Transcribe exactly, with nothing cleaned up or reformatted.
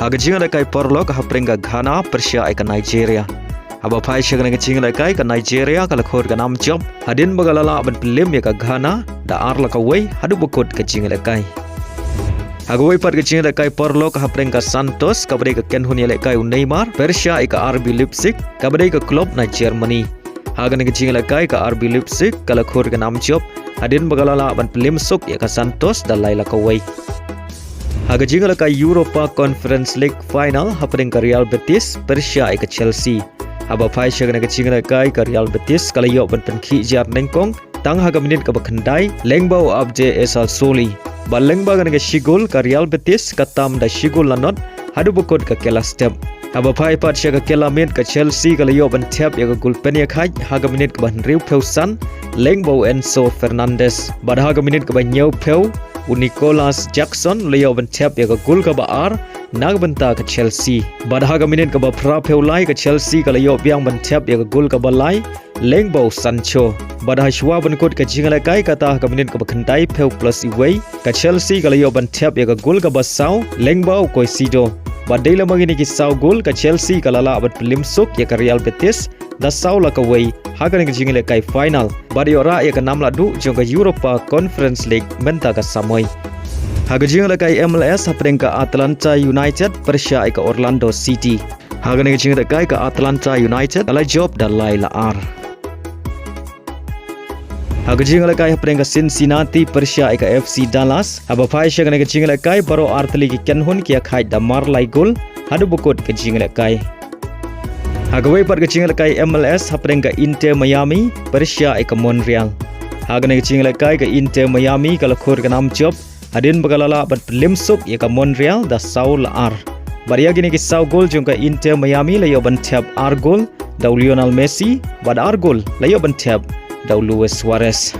Ha ka jingïalehkai paralok hapdeng ka Ghana pyrshah ïa ka Nigeria. Haba phai sha kane ka jingïalehkai ka Nigeria ka la khot ka nam jop hadien ba ka la lah ban pynliem ïa ka Ghana da ar la kawei haduh ba kut ka jingïalehkai. Ha kawei pat ka jingïalehkai paralok hapdeng ka Santos kaba dei ka kynhun ïalehkai u Neymar pyrshah ïa ka R B Leipzig kaba dei ka klub na Germany. Ha kane ka jingïalehkai ka R B Leipzig ka la khot ka nam jop hadien ba ka la lah ban pynliem suk ïa ka Santos da lai la kawei. Ha ka jingïalehkai Europa Conference League final hapdeng ka Real Betis pyrshah ïa ka Chelsea. Haba phai sha kane ka jingïalehkai ka Real Betis ka la ïoh ban pynkhih jar nyngkong tang ha ka minit kaba khyndai lyngba u Abde Essaouli. Bad lyngba kane ka shi gol ka Real Betis ka tam da shi gol la nod haduh ba kut ka kylla step. Haba phai pat sha ka kylla miet ka Chelsea ka la ïoh ban thep ïa ka gol pynïakhaid ha ka minit kaba hynriewphew san lyngba u Enzo Fernandez. Bad ha ka minit kaba hynñiewphew u Nicolas Jackson u la ïoh ban thep ïa ka gol kaba ar na ka bynta ka Chelsea. Bad ha ka minit kaba phraphew lai ka Chelsea ka la ïoh biang ban thep ïa ka gol kaba lai lyngba u Sancho. Bad ha shuwa ban kut ka jingïalehkai kata ha ka minit kaba khyndaiphew plus iwei ka Chelsea ka la ïoh ban thep ïa ka gol kaba saw lyngba u Caicedo. Bad dei lem ma kine ki saw gol ka Chelsea ka la lah ban pynliem suk ïa ka Real Betis da saw la kawei ha kane ka jingïalehkai final bad ïoh rah ïa ka nam lahduh jong ka Europa Conference League mynta ka samoi. Ha ka jingïalehkai M L S hapdeng ka Atlanta United pyrshah ïa ka Orlando City. Ha kane ka jingïalehkai ka Atlanta United ka la jop da lai la ar. Ha ka jingïalehkai hapdeng ka Cincinnati pyrshah ïa ka F C Dallas. Haba phai sha kane ka jingïalehkai baroh artylli ki kynhun ki ïakhaid da mar lai gol haduh ba kut ka jingïalehkai. Ha kawei pat ka jingïalehkai M L S hapdeng ka Inter Miami pyrshah ïa ka Montreal. Ha kane ka jingïalehkai ka Inter Miami ka la khot ka nam jop hadien ba ka la lah ban pynliem suk ïa ka Montreal da saw la ar. Bad ïa kine ki saw gol jong ka Inter Miami la ïoh ban thep ar gol da u Lionel Messi bad ar gol la ïoh ban thep da u Luis Suarez.